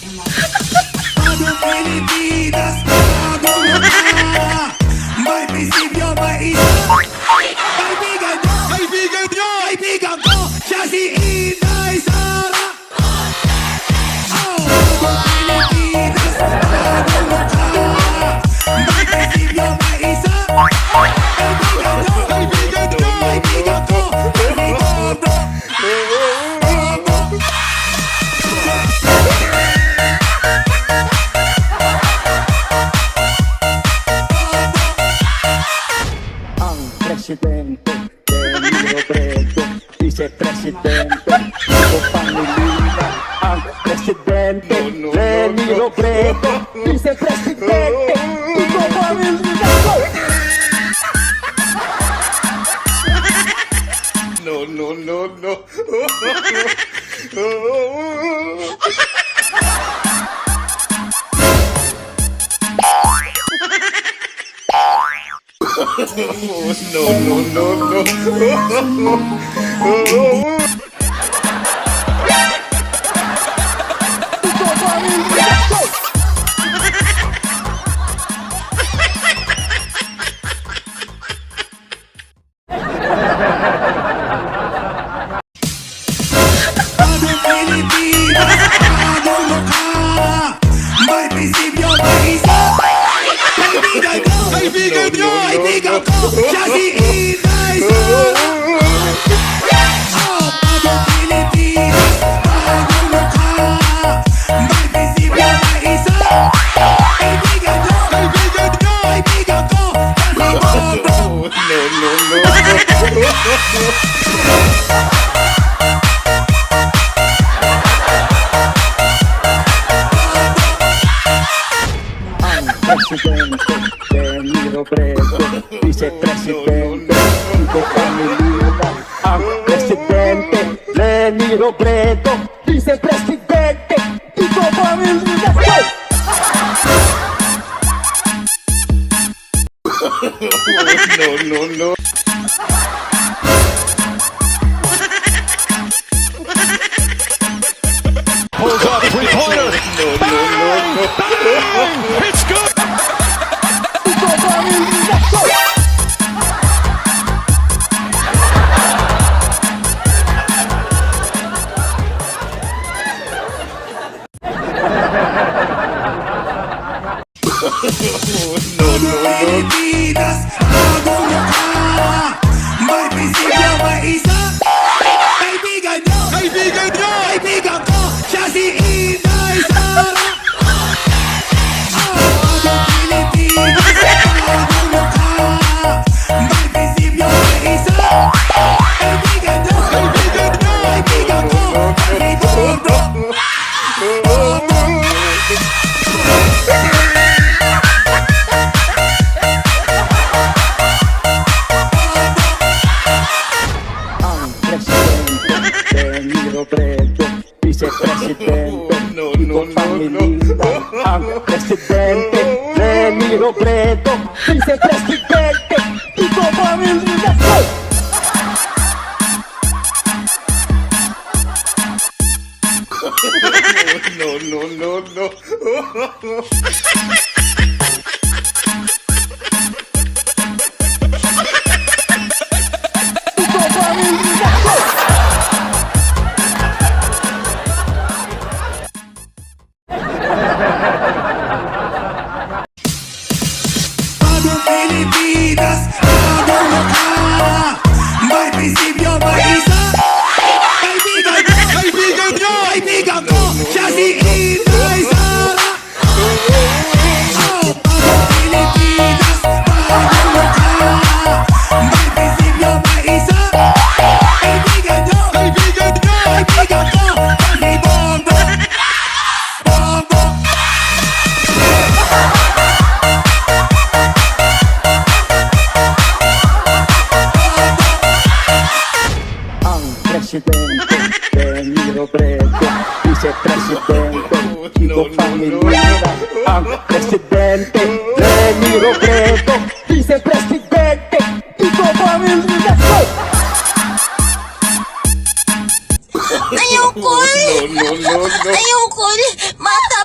Bagong Pilipinas, bagong mukha. May prinsipyo, may isa. Kaibigan nyo, Kaibigan niyo! Kaibigan ko, siya si Inday Sara. Oh, bagong Pilipinas, bagong mukha. May prinsipyo, may isa. Kaibigan nyo, Kaibigan niyo! Kaibigan ko, siya si Bongbong. Bongbong. Ang presidente, Leni Robredo, vicepresidente, Kiko Pangilinan. Ang presidente, No, no, Leni no, no. Robredo, vicepresidente, Kiko Pangilinan. No. No. Kiko Pangilinan. Bagong Pilipinas, bagong mukha. May prinsipyo, may isa. Kaibigan ko, Kaibigan niyo! Kaibigan ko, siya si Inday Sara. Oh, bagong Pilipinas, bagong mukha. May prinsipyo, may isa. Kaibigan ko, Kaibigan niyo! Kaibigan ko, siya si Bongbong. No. Ang presidente, Leni Robredo, vicepresidente, Kiko Pangilinan. Ang presidente, Leni Robredo, vicepresidente, Kiko Pangilinan. No. Pulls up three-pointer. No. Bang! It's good. Kiko Pangilinan. Bagong Pilipinas, bagong mukha. May prinsipyo, may isa. Kaibigan nyo, Kaibigan niyo! Kaibigan ko, siya si Inday Sara. Oh, bagong Pilipinas, bagong mukha. May prinsipyo, may isa. Kaibigan nyo, Kaibigan niyo! Kaibigan ko, siya si Bongbong. Bongbong. Ang presidente, Leni Robredo, vicepresidente, No, Kiko no, no. Pangilinan. Ang presidente, Leni Robredo, vicepresidente, Kiko Pangilinan. No. Kiko Pangilinan. Bagong Pilipinas, bagong mukha. May prinsipyo, may isa. Kaibigan nyo, Kaibigan niyo! Kaibigan ko, siya si Inday Sara. Oh, bagong Pilipinas, bagong mukha. May prinsipyo, may isa. Kaibigan nyo, Kaibigan niyo! Kaibigan ko, siya si Bongbong. Bongbong. Ang presidente, Leni Robredo, vicepresidente, Kiko No. Pangilinan. Ang presidente, Leni Robredo, vicepresidente, Kiko Pangilinan. Ayoko. No. Ayoko. Mata.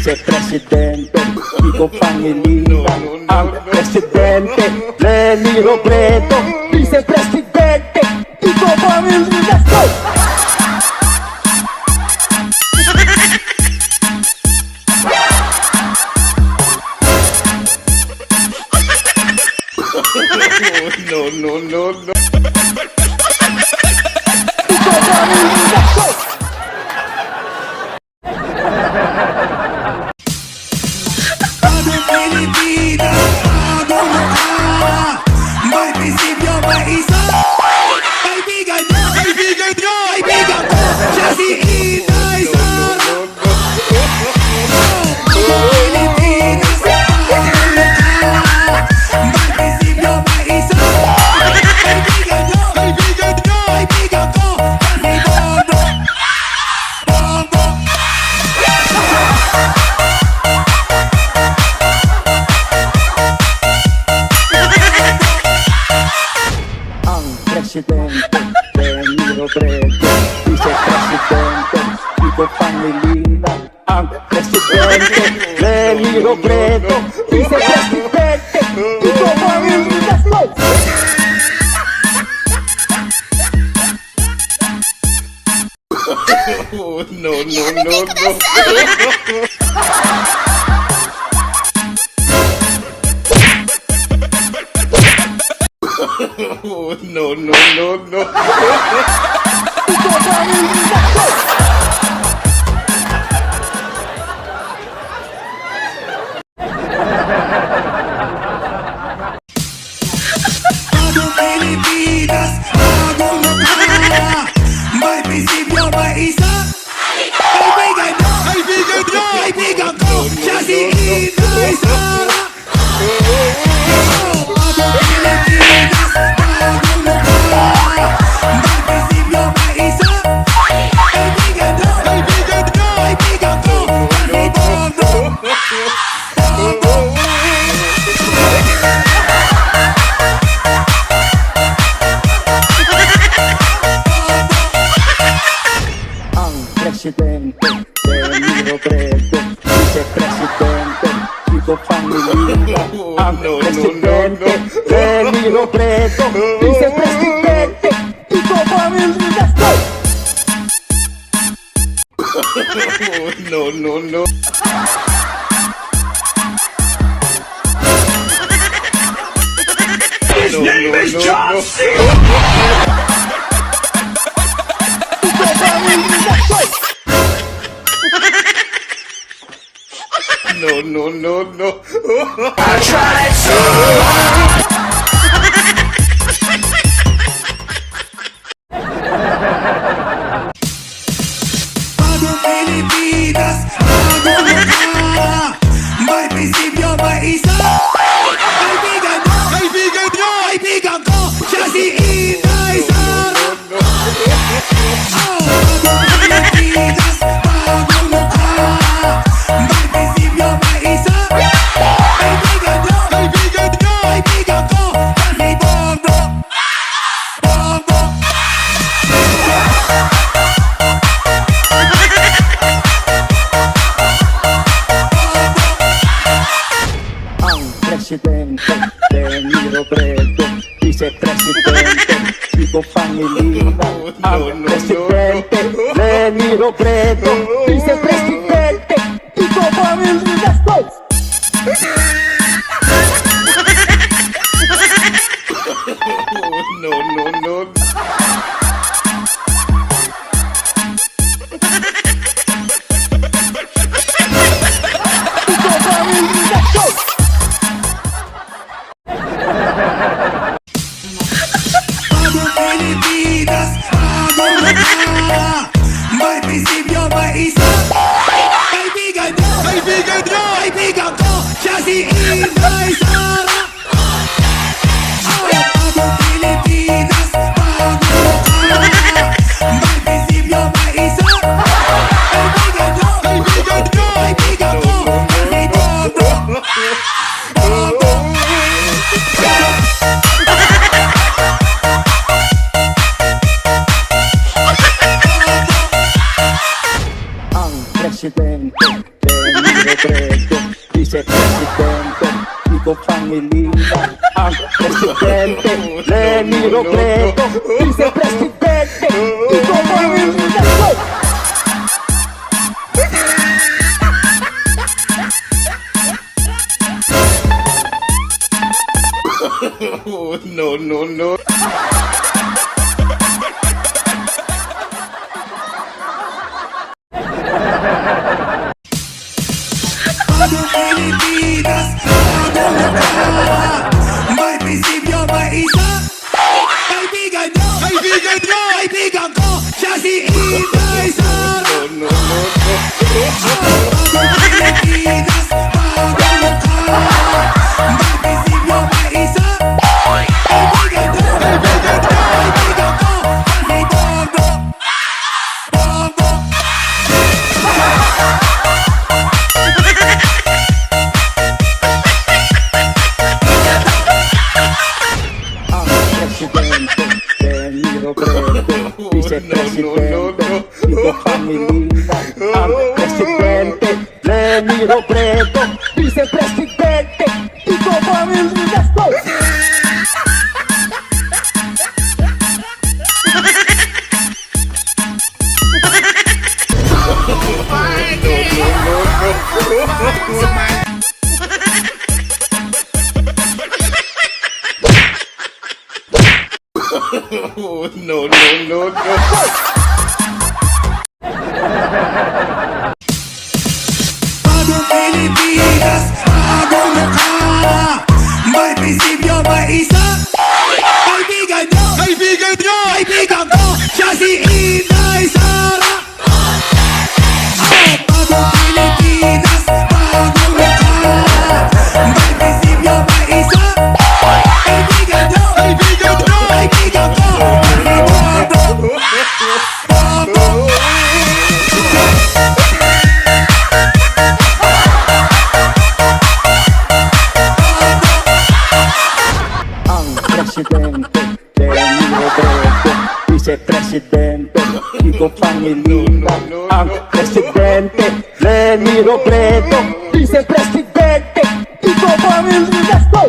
Vice Presidente Kiko Pangilinan. Ang Presidente Leni Robredo, Vice Presidente Kiko Pangilinan. Let's go! No. Kiko Pangilinan. Let's go! Bagong Pilipinas, bagong mukha. May prinsipyo, may isa. Kaibigan niyo, Kaibigan niyo! Kaibigan ko, siya si Inday Sara. Bagong Pilipinas, bagong mukha. May prinsipyo, may isa. Kaibigan niyo, Kaibigan niyo! Kaibigan ko, siya si Bongbong. Bongbong. Ang Presidente Leni Robredo, Vice Presidente Kiko Pangilinan. Ang Presidente Leni Robredo, Vice Presidente Kiko Pangilinan. Let's go! No. No. Kiko Pangilinan. Let's go! Bagong Pilipinas, bagong mukha. May prinsipyo, may isa. Kaibigan niyo, Kaibigan niyo! Kaibigan ko, siya si Inday Sara. Bagong Pilipinas, bagong mukha. May prinsipyo, may isa. Kaibigan niyo, Kaibigan niyo! Kaibigan ko, siya si Bongbong. Bongbong. Ang Presidente Leni Robredo, Vice Presidente Kiko Pangilinan. Ang No, Presidente no. Leni Robredo, Vice Presidente Kiko Pangilinan. Let's go! No. His No, name no, is no, John no. C. Kiko Pangilinan. Let's go! No. I tried so hard. Bagong Pilipinas, bagong mukha. May prinsipyo, may isa. Kaibigan mo, Kaibigan niyo! Kaibigan ko, siya si Inday Sara. Oh, bagong Pilipinas, bagong mukha. May prinsipyo, may isa. Kaibigan niyo, Kaibigan niyo! Kaibigan ko, siya si Bongbong. Bongbong. Ang Presidente Leni Robredo, Vice Presidente Kiko Pangilinan. Ang No, Presidente Leni Robredo, Vice Presidente Kiko Pangilinan. Let's go! No. Kiko Pangilinan. Let's go! Bagong Pilipinas, bagong mukha. May prinsipyo, may isa. Kaibigan niyo, Kaibigan niyo! Kaibigan ko, siya si Inday Sara. Oh, bagong Pilipinas, bagong mukha. May prinsipyo, may isa. Kaibigan niyo, Kaibigan niyo! Kaibigan ko, siya si Bongbong. Bongbong. Ang Presidente Leni Vice-Presidente Kiko Pangilinan. Ang Presidente Leni Robredo, Vice-Presidente Kiko Pangilinan. Go! No, no, no. Bagong Pilipinas, bagong mukha. May prinsipyo, may isa. Kaibigan nyo, Kaibigan nyo! Kaibigan ko, siya si Inday Sara. No, no, no. Bagong Pilipinas, bagong mukha. May prinsipyo, may isa. Kaibigan nyo, Kaibigan nyo! Kaibigan ko, siya si Bongbong. Bongbong. Ang Presidente Leni Robredo, Vice-Presidente Kiko Pangilinan. Ang Presidente Leni Robredo, Vice-Presidente Kiko Pangilinan. Go! No, no, no, no. Bagong Pilipinas, bagong mukha. May prinsipyo, may isa. Kaibigan nyo, Kaibigan nyo! Kaibigan ko, siya si Inday Sara. Bagong Pilipinas, bagong mukha. May prinsipyo, may isa. Kaibigan nyo, Kaibigan nyo! Kaibigan ko, si Bongbong. Bongbong. Ang Presidente Leni Robredo, Vice-Presidente Kiko Pangilinan. Ang Presidente Leni Robredo, Vice-Presidente Kiko Pangilinan. Go!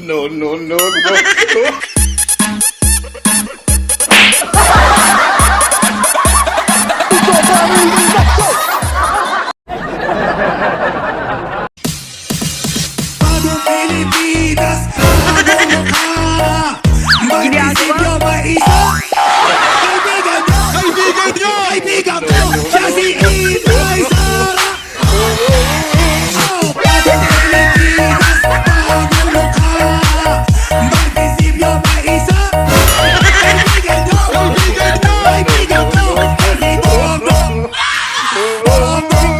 No, no, no, no. Kiko Pangilinan. Go! Bagong Pilipinas, bagong mukha. May prinsipyo, may isa. Kaibigan nyo, Kaibigan nyo! Kaibigan ko, siya si Inday Sara. Bagong Pilipinas, bagong mukha. May prinsipyo, may isa. Kaibigan nyo, Kaibigan nyo! Kaibigan ko, siya si Bongbong. Bongbong.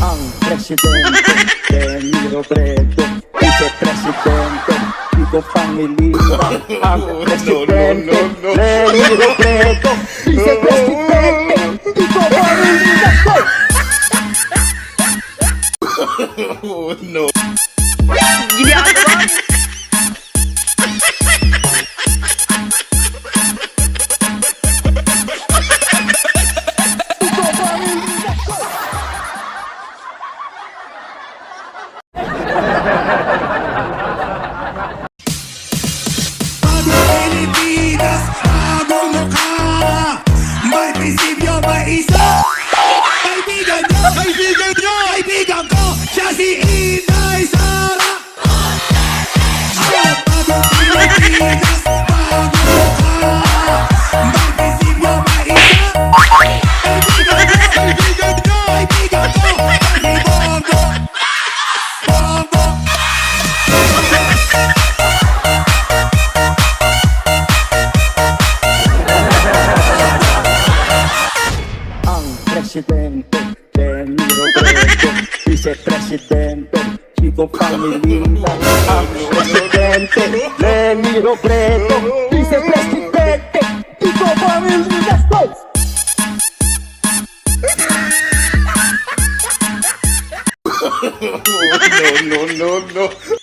Ang Presidente Leni Robredo, Vice-Presidente Kiko Pangilinan. Ang Presidente Leni Robredo, Vice-Presidente Kiko Pangilinan. Go! No. Ginagawa mo. Kiko Pangilinan. Go! Bagong Pilipinas, bagong mukha. May prinsipyo, may isa. Kaibigan nyo, Kaibigan nyo! Kaibigan ko, siya si Inday Sara. Bagong Pilipinas, bagong mukha. May prinsipyo, may isa. Kaibigan nyo, Kaibigan nyo! Kaibigan ko, siya si Bongbong. Bongbong. Ang Presidente Leni Robredo, Vice-Presidente Kiko Pangilinan. Ang Presidente Leni Robredo, Vice-Presidente Kiko Pangilinan. Go! No, no, no, no.